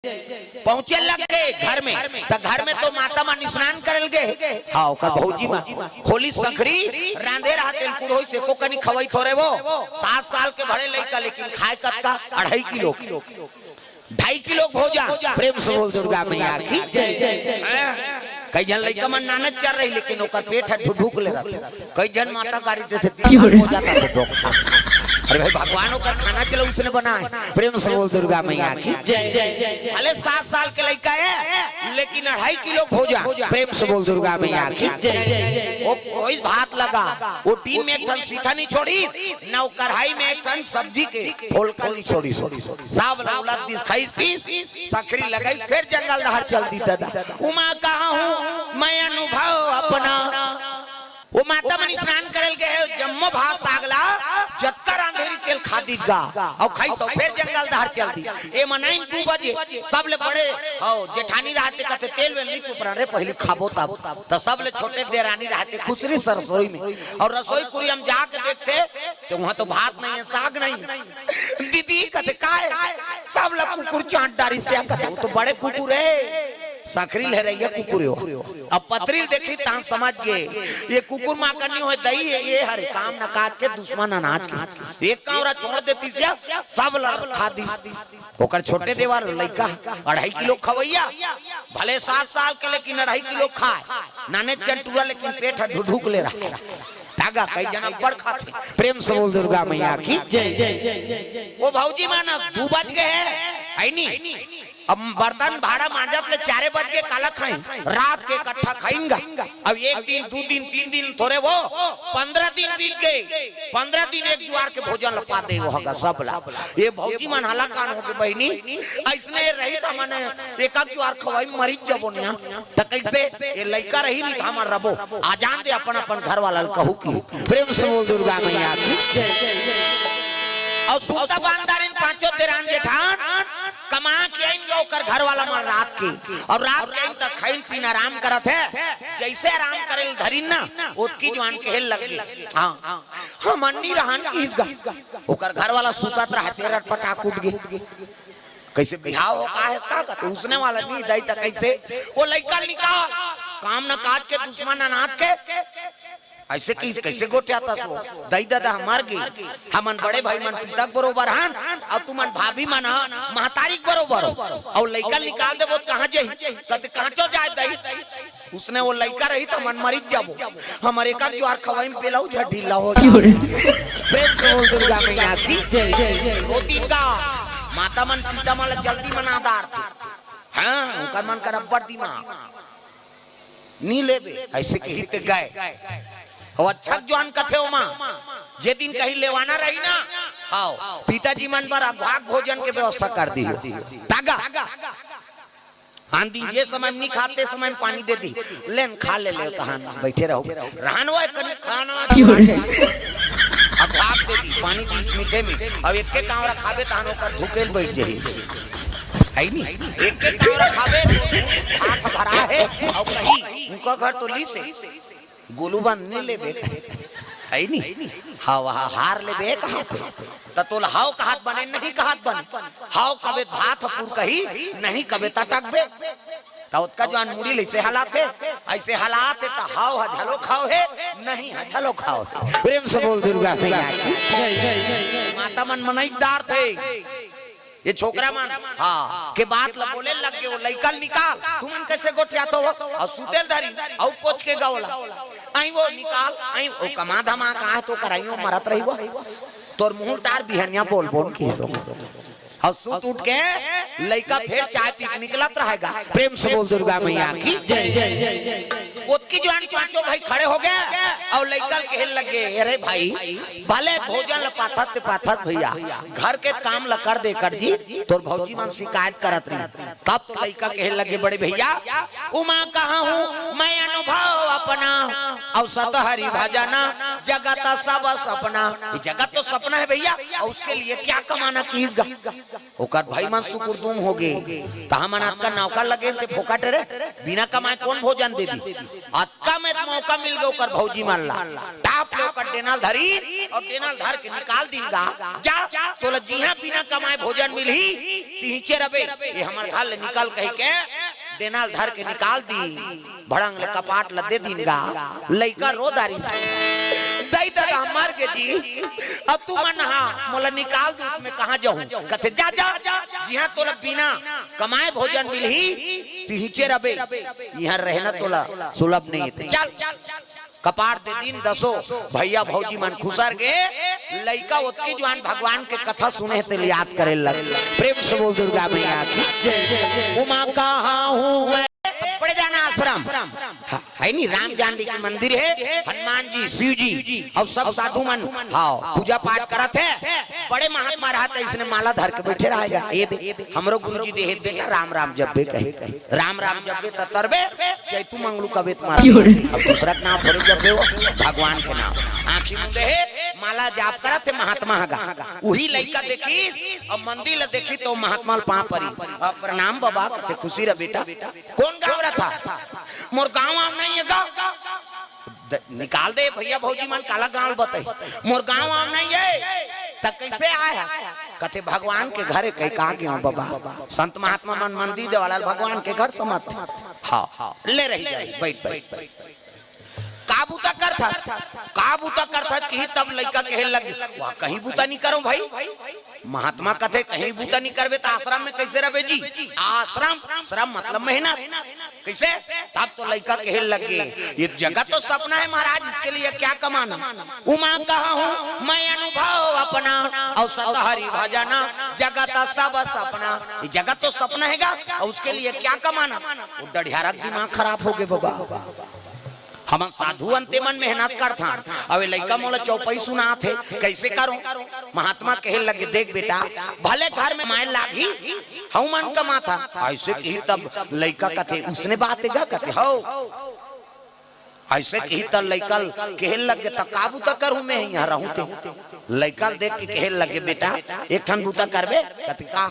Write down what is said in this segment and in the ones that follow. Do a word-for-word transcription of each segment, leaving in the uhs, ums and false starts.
पहुंचे लग गे घर में, त घर में तो माता मन स्नान करे ल गे। हाँ, ओकर भौजी मन खोली सकरी रांधे रहत, तेल कुड़ोई से को कनी खवई थोरे वो। सात साल के भरे लइका, लेकिन खाए कतका? अढ़ाई किलो, ढाई किलो भोजन। प्रेम से बोल दुर्गा मैया की जय। हैं? कई झन लइका मन नानच चर रही, लेकिन ओकर पेट ह ढुढुक ले रहत। कई झन माता गारी देथे, "दिन भर हो जाता थे तो।" अरे भाई, भगवान ओकर खाना चला उसने बनाए। प्रेम से बोल दुर्गा मैया की जय। भले सात साल के लइका है, लेकिन अढ़ाई किलो भोजन। प्रेम से बोल दुर्गा मैया की जय। वो कोई भात लगा, वो दिन में एक ठन सीठा नहीं छोड़ी, ना वो कढ़ाई में एक ठन सब्जी के फोलका नहीं छोड़ी। सब लौलत दिस खाई पी सकरी लगाई, फेर जंगल डहर चल दी दादा। उमा कहा हूँ मैं अनुभव अपना। वो माता मन स्नान करे ल गे हे, जम्मो भात साग ला जतका रांधे रही तेल खा दीस गा, अउ खाई सो फेर जंगल डहर चल दी। ए मनाइन दू बजे, सबले बड़े हो जेठानी रहते, कहते तेल वेल नहीं चुप रहा रे, पहली खाबो तब। त सबले छोटे देरानी रहते खुसरी सरसोई में, अउ रसोई कुरिया म जाके देखते त उहाँ तो भात नहीं है, साग नहीं है। दीदी कहते, "काय?" सब ला कुकुर चाट डारी से, कहते, "वो तो बड़े कुकुर है, सकरी लहरैया कुकुर हो।" अब पतरी ल देखी तहां समझ गे, ये कुकुर माकड़ नहीं होय दई, ये, ये हरे काम न काज के, दुश्मन अनाज के। एक कांवरा छोड़ देती से, सब ला खा दी। ओकर छोटे देवर लइका अढ़ाई किलो खवैया, भले सात साल के, लेकिन अढ़ाई किलो खाए, नाने चंटूरा, लेकिन पेट ह ढुढुक ले रहा। तागा कई जना बड़ खाथे। प्रेम से बोल दुर्गा मैया की जय। ओ भौजी मन, अब दू बज गे हे, है नी? अब बर्तन भाड़ा मांजत ले चारे बज गे, काला खाइन? रात के इकट्ठा खाइन गा। अब एक दिन, दू दिन, तीन दिन थोरे वो, पंद्रह दिन बीत गे। पंद्रह दिन एक जुआर के भोजन ल पा दे वो हगा सब ला। ये भौजी मन हलाकान हो गे बहिनी, अइसने रही त मने एक आध जुआर खवाई मरीच जबो निया। त कइसे ये लइका रही नहीं त हमर रबो। आ जान दे अपन अपन घर वाला ल कहू की। प्रेम से बोल दुर्गा मैया की। अउ सुता बांधारिन पांचों देरान जेठान कमा के आइन गा ओकर घर वाला मन रात के। अउ रात के आइन त खाइन पीन आराम करत हे। जइसे आराम करे ल धरिन ना, ओतकी जुआर कहे लग गे, "हाँ, हम अन्नी रहन किस गा।" ओकर घर वाला सुतत रहा, तेरर पटाक उठ गे। कइसे बिहाव हो का हे, का कहते, उसने वाला नहीं, दई त कइसे? वो लइका निकाल, काम न काज के, दुश्मन अनाथ के। अइसे किस, कइसे गोठियाथस वो? दई ददा ह मर गे, हमन बड़े भाई मन पिता के बरोबर हन, अउ तुमन भाभी मन ह महतारी के बरोबर हो, अउ लइका निकाल देबो त कहाँ जाही? कहते, "कहाँ तो जाए दई?" उसने वो लइका रही त मन मरीच जाबो। हमर एक आध जुआर खवाई म पेलाऊ झ ढीला हो जाबो। प्रेम से बोल दुर्गा मैया की जय। वो दिन का माता मन पिता मन ला जल्दी मना डारथे। हाँ, उनकर मन कर अब्बड़ दिमाग। नी लेबे, अइसे कही ते गए। अउ अच्छा जुआर कथे ओमा, जे दिन कहीं लेवाना रही ना, हाँ, पिताजी मन बर अघवाक भोजन के व्यवस्था कर दिही। तागा। हाँ, दिन जे समय में नहीं खाते समय में पानी दे दी, लेन खा ले ले, तहान बैठे रहो। रहन वो एक कनी खाना क्यों रे? अब भाप दे दी, पानी दी मीठे में, अब एक के कांवरा खाबे तहान ओकर धुकेल बैठ जाही। है नी? एक के कांवरा खाबे, हाथ भरा है, अउ कही, उनका घर तो ली से। गोलू बन नहीं लेबे कहे। है नी? हाँ, वहाँ हार लेबे कहा थे। त तोला हाव कहत बने, नहीं कहत बने। हाव कबे भात ह पुर कही, नहीं कबे त टकबे। त ओतका जुआर मुड़ी ले अइसे हलाथे, अइसे हलाथे त हाव ह झलो खाव हे, नहीं ह झलो खाव हे। प्रेम से बोल दुर्गा मैया की। माता मन मनई डारथे। ये छोकरा मन, हाँ, के बात ल बोले लग गे, वो लइका ल निकाल, तुमन कइसे गोठियाथो? अउ सुतेल धरी, अउ कोच के गवला। आई वो निकाल, आई वो कमा धमा कहा तो कराई वो मरत रही वो। तोर मुंह तार बिहनिया बोल बोल की सो। अउ सुत उठ के लइका फेर चाय पी के निकलत रहेगा। प्रेम से बोल दुर्गा मैया की जय। ओतकी जुआर पांचों भाई खड़े हो गे अउ लइका ल कहे लग गे, "अरे भाई, भले भोजन ल पाथत ते पाथत भैया, घर के काम ल कर दे कर जी, तोर भौजी मन शिकायत करत रही।" तब तो लइका कहे लगे, "बड़े भैया, उमा कहा हूँ मैं अनुभव अपना, अउ सत हरि भजना जगत सब सपना।" ये जगत तो सपना है भैया, अउ उसके लिए क्या कमाना किहिस गा? ओकर भाई मन सुकुरदुम हो गे, त हमन अतका नौकर लगे ते फोकट रे, बिना कमाए कोन भोजन दे दी? अतका में मौका मिल गे ओकर भौजी मन ला। टाप ले ओकर डेना ल धरी अउ डेना ल धर के निकाल दिन गा। जा, तोला जिहां बिना कमाए भोजन मिलही, तिहिंचे रबे। ये हमर घर ले निकल कहि के डेना ल धर के निकाल दी। भड़ंग ले कपाट ल दे दिन गा। लइका रो डारिस, "दई ददा, मर गे जी, अब तुमन हा मोला निकाल दू, मैं कहां जाहूं?" कथे, "जा, जा, जिहां तोला बिना कमाए भोजन मिलही, तिहिंचे रबे, इहां रहना तोला सुलभ नइ हे, चल।" कपाट दे दिन दसो भइया भौजी मन खुसर गे। लइका ओतकी जुवान भगवान के कथा सुने हे तेला याद करे लग। प्रेम से बोल दुर्गा मैया की जय। उमा कहां हूं मैं, बड़े जाना आश्रम। ह-, हे नी, राम जानकी के मंदिर हे, हनुमान जी, शिव जी अउ सब साधु मन। हां, पूजा पाठ करत हे। बड़े महात्मा रहत हे, इसने माला धर के बइठे रहेगा। ये दे, हमरो गुरुजी दे हे बेटा, राम राम जपबे कहे। राम राम जपबे त तरबे, चैतू मंगलू कबे त मारा। अब दूसरा के नाम थोड़ी जपबे हो, भगवान के नाम। आंखी मुंदे हे, माला जाप करत हे महात्मा हगा। उही लइका देखी, अब मंदिर ल देखी त महात्मा ल पांव परी। अब प्रणाम बबा, कथे खुशी रह बेटा। कोन गांव रहिथस? मोर गांव आंव नइ हे गा। द-, निकाल दे भइया भौजी मन, काला गांव बताही। मोर गांव आंव नइ हे, त कइसे आय हस? कथे भगवान के घरे कहि का गेंव बबा। संत महात्मा मन मंदिर देवाला ल भगवान के घर समझथे। हां, ले रही जा रही, बइठ, बइठ, बइठ। का बूता करथस? का बूता करथस किही तब लइका कहे लगे, "वाह, कहीं बूता नइ करंव भई।" महात्मा कथे, "कहीं बूता नइ करबे त आश्रम में कइसे रहबे जी?" आश्रम, आश्रम मतलब मेहनत। कइसे? तब तो लइका कहे लगे, "ये जगत तो सपना है महाराज, इसके लिए क्या कमाना?" उमा कहां हूं मैं अनुभव अपना, अउ सत हरि भजना, जगत सब सपना। ये जगत तो सपना हे गा, अउ उसके लिए क्या कमाना? वो डढ़ियारा के दिमाग खराब हो गे बबा। हमन साधु अन तेमन मेहनत करथन, अउ ये लइका मोला चौपाई सुनात हे, कइसे करंव? महात्मा कहे लगे, "देख बेटा, भले घर में माय लागही, हमन कमाथन।" अइसे किही तब लइका कथे, "उसने बात हे गा?" कथे, "हव।" अइसे किही त लइका ल कहे लगे, "त का बूता करहूं मैं, इहां रहूं ते?" लइका ल देख के कहे लगे, "बेटा, एक ठन बूता करबे?" कथे, "का?"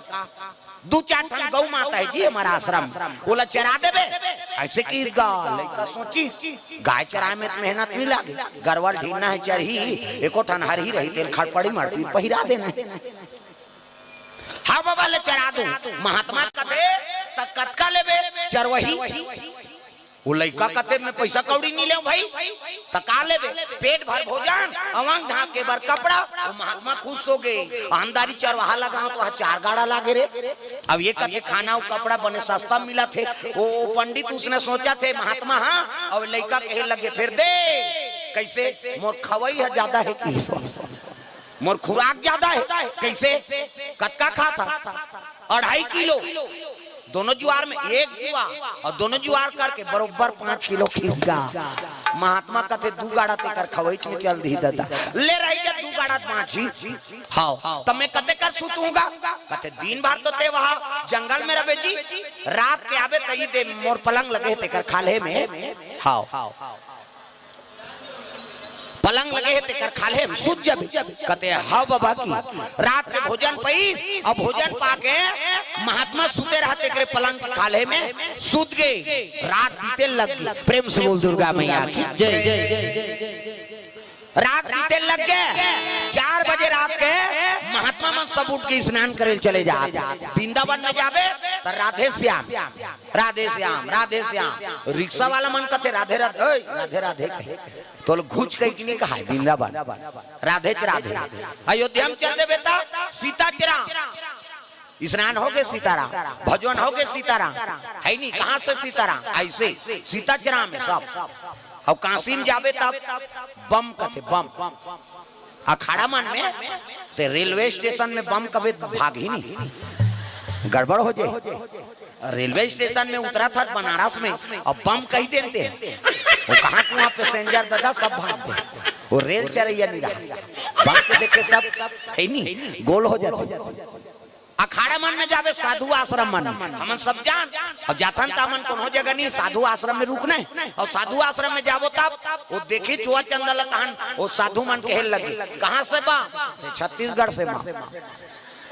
"दू चार ठन गऊ माता हे जी हमर आश्रम, ओला चरा देबे।" अइसे किही गा, लइका सोचिस, "गाय चराय में त मेहनत नइ लागे, गरवा ल ढीलना हे, चरही, एको ठन हरही रही, तेला खड़पड़ी मड़पी पहिरा देना हे।" "हां बबा, ले चरा दूं।" महात्मा कथे, "त कतका लेबे चरवही?" वो लइका कथे, "मैं पइसा कौड़ी नइ लेंव भई।" "त का लेबे?" "पेट भर भोजन, अवंग ढांके बर कपड़ा।" वो महात्मा खुश हो गे। "अंधारी चरवाहा लगांव त चार गाड़ा लागे रे।" अब ये कथे, "खाना अउ कपड़ा बने सस्ता मिलत हे।" वो, वो पंडित उसने सोचथे, महात्मा, हां, अउ लइका कहे लगे, "फेर दे।" कइसे? "मोर खवई ह जादा हे कि मोर खुराक जादा हे।" कइसे? "कतका खाथस?" "अढ़ाई किलो।" दोनों जुवार में एक जुवार अउ दोनों जुवार करके बरोबर पांच किलो खींच गा। महात्मा कथे, "दू गाड़ा तेकर खवईच में चल दिही ददा, ले रही जा, दू गाड़ा बांचही।" "हव।" "त मैं कते कर सुतहूं गा?" कथे, "दिन भर तो ते वहां जंगल में रबे जी, रात के आबे त ई दे मोर पलंग लगे हे तेकर खाल्हे में।" हव। "पलंग लगे हे तेकर खाल्हे में सुत जाबे।" कथे, "हव बबा।" कि रात के भोजन पइस, अउ भोजन पाके महात्मा सुते रहत एकरे पलंग के खाल्हे में सुत गे। रात बीते लग गे। प्रेम से बोल दुर्गा मैया की जय। रात बीते लग गे। चार बजे रात के महात्मा मन सब उठ के स्नान करे ल चले जात। वृंदावन में जाबे त राधे श्याम, राधे श्याम, राधे श्याम। रिक्शा वाला मन कथे, "राधे राधे, ओए, राधे राधे कहे।" तोला घुच कहि के नइ कहाय, वृंदावन। राधे च राधे। अयोध्या में चल देबे त सीता च राम। स्नान होगे सीताराम, भजन होगे सीताराम, हे नी? कहां से सीताराम? अइसे सीता च राम हे सब। अउ काशी में जाबे तब बम कथे, बम। अखाड़ा मन में ते रेलवे स्टेशन में बम कबे भागही नहीं, गड़बड़ हो जाय। रेलवे स्टेशन में उतरत हस बनारस में, अउ बम कहि देथे, वो कहां कुहां पैसेंजर ददा सब भाग दे, वो रेल चलइया नइ रहय, बम के देख के सब हे नी, गोल हो जाथे। अखाड़ा मन में जाबे, साधु आश्रम मन, हमन सब जान, अउ जाथन त हमन कोनो जगह नहीं, साधु आश्रम में रुकना हे। अउ साधु आश्रम में जाबो तब वो देखही चोआ चंदा ल तहन वो साधु मन कहे लगे, "कहां से बा?" "छत्तीसगढ़ से बा।"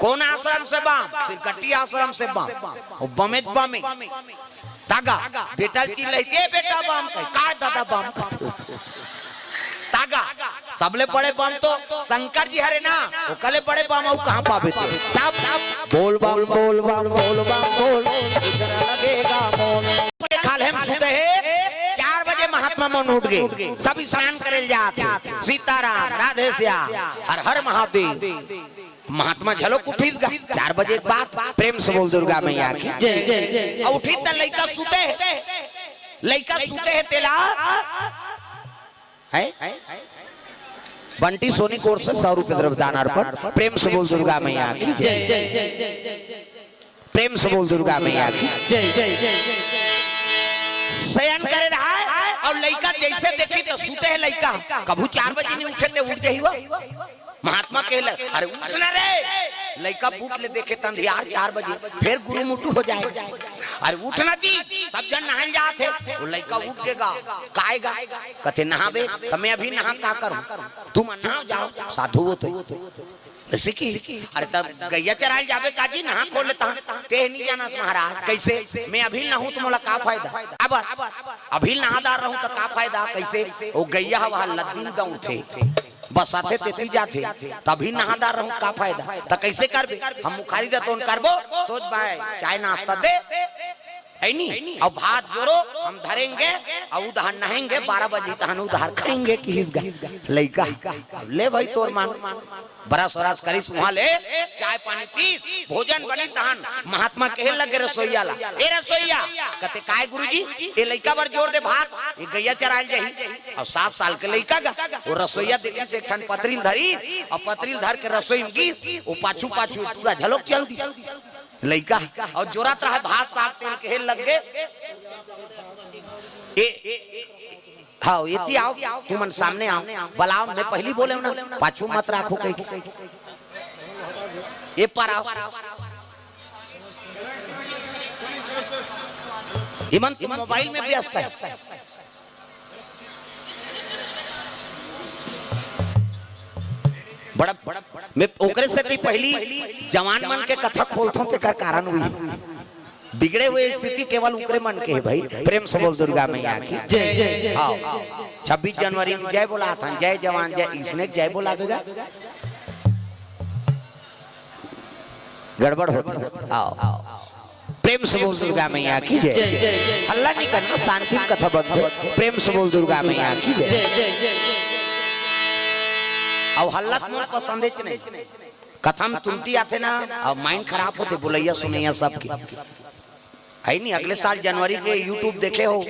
"कोन आश्रम से बा?" "सिरकट्टी आश्रम से बा।" वो बमे बमे। तागा, बेटा ल चिल्लाइस, "ए बेटा बम," कहे, "काय दादा बम?" कथे। तागा, सबले बड़े बम तो शंकर जी हरे ना, ओकर ले बड़े बम अउ कहाँ पाबे ते? तब बोल बम, बोल बम, बोल बम, बोल, इतना लगेगा मोल। खाल्हे म सुते हे, चार बजे महात्मा मन उठ गे, सब स्नान करे ल जात हे, सीताराम, राधे श्याम, हर हर महादेव। महात्मा झलोक उठिस गा, चार बजे के बाद, प्रेम से बोल दुर्गा मैया की। जय, जय, जय, जय। अउ उठिस त लइका सुते हे, लइका सुते हे तेला, हैं? बंटी सोनी कोर से सौ रुपये द्रव्य दान अर्पण, प्रेम से बोल दुर्गा मैया की। जय, जय, जय, जय, जय। प्रेम से बोल दुर्गा मैया की। जय, जय, जय, जय। शयन करे रहा हे अउ लइका जइसे देखिस त सुते हे लइका, कभू चार बजे नइ उठे ते उठ जाही वो। महात्मा कहे ल-, "अरे उठ ना रे।" लइका बूट ले देखे त अंधियार चार बजे, फेर गुरुमुटु हो जाय। "अरे उठ ना जी, सब झन नहाय ल जात हे।" वो लइका उठ गे गा, "काय गा?" कथे, "नहाबे?" "त मैं अभी नहा का करहूँ? तुम नहाव जाव, साधु हो तो।" जइसे कि, "अरे तब गइया चराय ल जाबे का जी, नहा खोर ले तहाँ।" "तें नइ जानस महाराज।" "कइसे?" "मैं अभी नहाहूँ त मोला का फायदा? अब अभी नहा डार रहूँ त का फायदा?" "कइसे?" "वो गइया ह वहाँ लद्दी म दउड़थे।" बस आथे तेती जाथे, तभी नहा डार रहूं, का फायदा? त कइसे करबे? हम मुखारी दतोन करबो, सोच भाई, चाय नाश्ता दे, है नी? अउ भात जोरो, हम धरेंगे, अउ उधार नहाएंगे, बारह बजे तहन उधार खाएंगे, किहिस गा लइका। ले भाई तोर मन, बरस वरस करिस उहाँ ले, चाय पानी पीस, भोजन बनी तहन महात्मा कहे लगे रसोइया ला, "ए रसोइया," कथे, "काय गुरुजी?" "ए लइका बर जोर दे भात, ए गइया चराय ल जाही।" अउ सात साल के लइका गा, वो रसोइया देखिस एक ठन पतरी ल धरिस, अउ पतरी ल धर के रसोई म गिस, वो पाछू पाछू पूरा झलोक चल दिस लइका, अउ जोरत रहा भात साग तेल कहे लग गे। ए, ए, हाँ, एती आव, तुमन सामने आव, बलाव, मैं पहिली बोलेंव ना, पाछू मत राखो कहिके। ए पार आव। इमन तो मोबाइल में व्यस्त हे। बड़ा, बड़ा, मैं ओकरे सेती पहिली जवान मन के कथा खोलथों, तेकर कारण उही। बिगड़े हुए स्थिति केवल उनकरे मन के हे भाई। प्रेम से बोल दुर्गा मैया की। जय, जय, जय, हाँ। जय, जय। छब्बीस जनवरी में जय बोलाथन, जय जवान, जय इसने जय बोलाबे गा। गड़बड़ होथे ना। आओ। प्रेम से बोल दुर्गा मैया की जय। जय, जय, जय। हल्ला नइ करना, शांति में कथा बनथे। प्रेम से बोल दुर्गा मैया की जय। जय, जय, जय, जय। अउ हल्ला त मोर पसंदेच नहीं। कथा में त्रुटि आथे ना, अउ mind खराब होथे, बोलइया सुनइया सबके। हे नी, अगले साल जनवरी के YouTube देखे हो,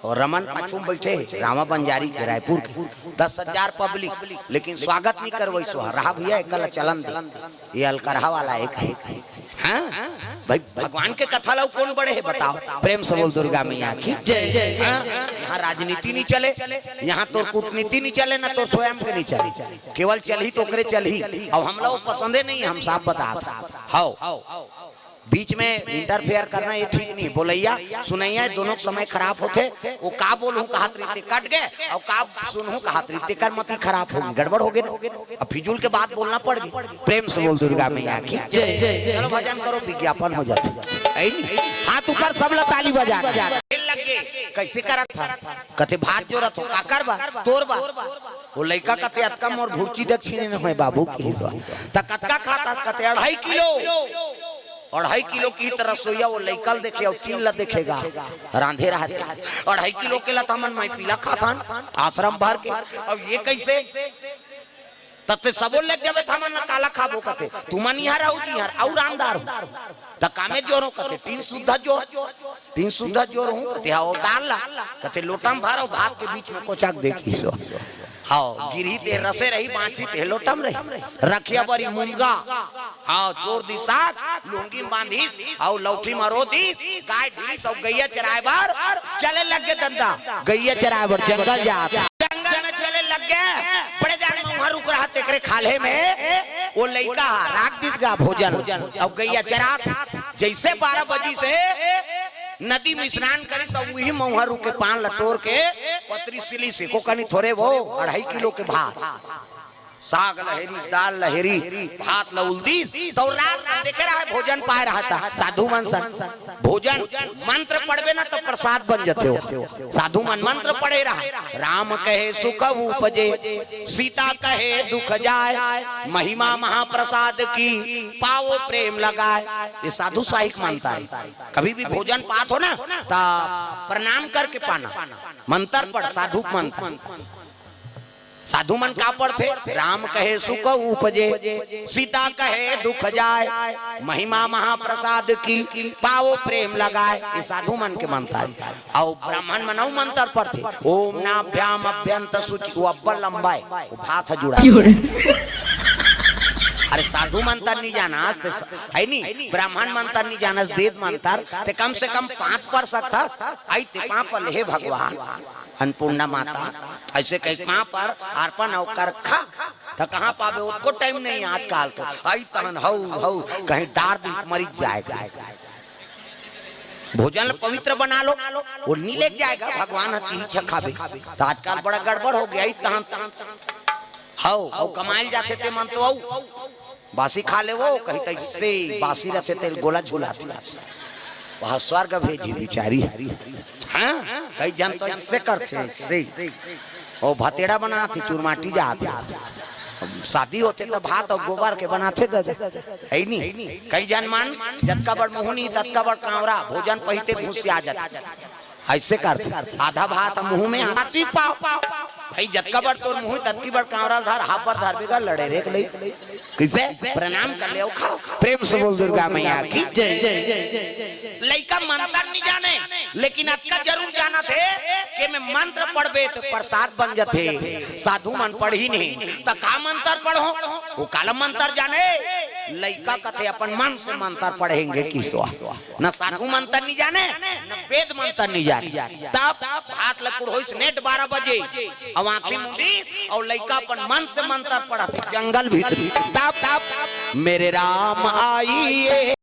अउ रमन पाछू में बइठे हे, रामा बंजारी के, रायपुर के, दस हजार public, लेकिन स्वागत नइ करवइस हे। रहा भइया, एकर ला चलन दे, ये अलकरहा वाला एक हे। हाँ? भाई, भगवान के कथा ला कोन बड़े हे, बताव? प्रेम से बोल दुर्गा मैया की। जय, जय, जय, हाँ? जय। यहाँ राजनीति नइ चले, यहाँ तोर कूटनीति नइ चले, ना तोर स्वयं के नइ चले, केवल चलही त ओकरे चलही। अउ हमला वो पसंदे नइ हे, हम साफ बतात हन। हव। बीच में interfere करना ये ठीक नइ हे। बोलइया सुनइया दोनों के समय खराब होथे। वो का बोलहूँ कहत रहिथे कट गे, अउ का सुनहूँ कहत रहिथे तेकर मति खराब होगे, गड़बड़ होगे ना। अब फिजूल के बात बोलना पड़ गे। प्रेम से बोल दुर्गा मैया की। जय, जय, जय। चलो भजन करो, विज्ञापन हो जाथे। हे नी? हाथ ऊपर, सब ला ताली बजा। लग गे, कइसे करत हस? कथे भात जोरत हों, काकर बर? तोर बर। वो लइका कथे, "अतका मोर भुर्ची दक्षिणे नइ होय बाबू," किहिस हे। त कतका खाथस? कथे, "अढ़ाई किलो।" अढ़ाई किलो किहिस त रसोइया वो लइका ल देखे अउ टीम ल देखे गा, रांधे रहत हे। "अढ़ाई किलो के ला त हमन माई पीला खाथन, आश्रम भर के, अउ ये कइसे?" त तें सबो ल लेग जाबे त हमन काला खाबो कथे। तुमन इहाँ रहू जी, इहाँ अउ रांधदार हो। त कामे जोर हों कथे, "तीन सुद्धा जोर।" "तीन सुद्धा जोर हों?" कथे, "हाँ, वो डाल ला।" कथे, "लोटा म भर अउ भात के बीच में कोचक दे," किहिस हे। हाँ, गिरही ते रसे रही, बाँचही ते लोटा म रही। रखिया बरी मुनगा, हाँ, जोर दिस साग, लुंगी म बांधिस, अउ लौठी म रो दिस, गाय ढिलिस अउ गइया चराय बर चले लग गे दंदा। गइया चराय बर जंगल जात। जंगल में चले लग गे, बड़े जान मउहा रुख रहा तेकरे खाल्हे में, वो लइका राख दिस गा भोजन, अउ गइया चरात। जइसे बारह बजिस हे, नदी में स्नान करिस, अउ उही मउहा रुख के पान ल टोर के पतरी सिलिस हे, एको कनी थोरे वो, अढ़ाई किलो के भात। साग लहेरी, दाल लहेरी, भात ल उल्दी, त रात म देखे रहा भोजन पाए रहता। साधु मन सन भोजन मंत्र पढ़बे ना त प्रसाद बन जथे हो। साधु मन मंत्र पढ़े रहा। राम कहे सुख उपजे, सीता कहे दुख जाए, महिमा महाप्रसाद की पाओ प्रेम लगाए। ये साधु साहिक मंत्र हे। कभी भी भोजन पात हो ना, त प्रणाम करके पाना। मंत्र पढ़, साधु मंत्र। साधु मन का पढ़थे? राम कहे सुख उपजे, सीता कहे दुख जाए, महिमा महाप्रसाद की पाओ प्रेम लगाए। ये साधु मन के मंत्र हे। अउ ब्राह्मण मन अउ मंत्र पढ़थे, ओम नाभ्याम अभ्यंत शुचि, वो अब्बड़ लंबा हे, वो भात ह जुड़ा। अरे साधु मंत्र नहीं जाना, आज ते स-, हे नहीं, ब्राह्मण मंत्र नहीं जाना, वेद मंत्र, ते कम से कम पांच पढ़ सकथस। आई ते पांच पढ़ ले, हे भगवान, अन्नपूर्णा माता, ऐसे कही पांच पढ़, अर्पण अउ कर खा, त कहाँ पाबे, ओतको टाइम नहीं आजकल तो। आई तहन हऊ, हऊ, कहीं डार दी त मरी जाए। भोजन ल पवित्र बना लो, वो नहीं ले जाएगा, भगवान ह तीही छखाबे। त आजकल बड़ा गड़बड़ हो गया, आई तहन हऊ, हऊ कमाइल जाथे ते मन तो अऊ बासी खा ले वो, कही तइसे बासी रथे तेल गोला झुलाथे। वह स्वर्ग भेजी बिचारी। हाँ, कई जन तो इससे करथे, इससे। ओ भतेड़ा बनाथे, चुरमाटी जाथे। शादी होथे त भात अउ गोबर के बनाथे दादा। हे नी? कई जन मन जतका बड़ मुहनी, ततका बड़ कांवरा, भोजन पहिते घुसिया जाथे। ऐसे करथे, आधा भात मुंह में, आधा पी पाओ। भाई, जतका बड़ तोर मुंह, ततकी बड़ कांवरा धर, हाथ पर धर बेगा, लड़े रे लई। कइसे? प्रणाम कर ले अउ खाओ। प्रेम से बोल दुर्गा मैया की जय। लइका मंत्र नहीं जाने, लेकिन अतका जरूर जानथे कि मैं मंत्र पढ़बे त प्रसाद बन जथे। साधु मन पढ़ही नहीं, त का मंत्र पढ़ो? वो काला मंत्र जाने? लइका कथे अपन मन से मंत्र पढ़ेंगे किसो। न साधु मंत्र नहीं जाने, न वेद मंत्र नहीं जाने। तब भात ल कुढ़ोइस नेट बारह बजे, अउ आंखी मुंदी, अउ लइका अपन मन से मंत्र पढ़त जंगल भीतरी। तब, तब मेरे राम आइए।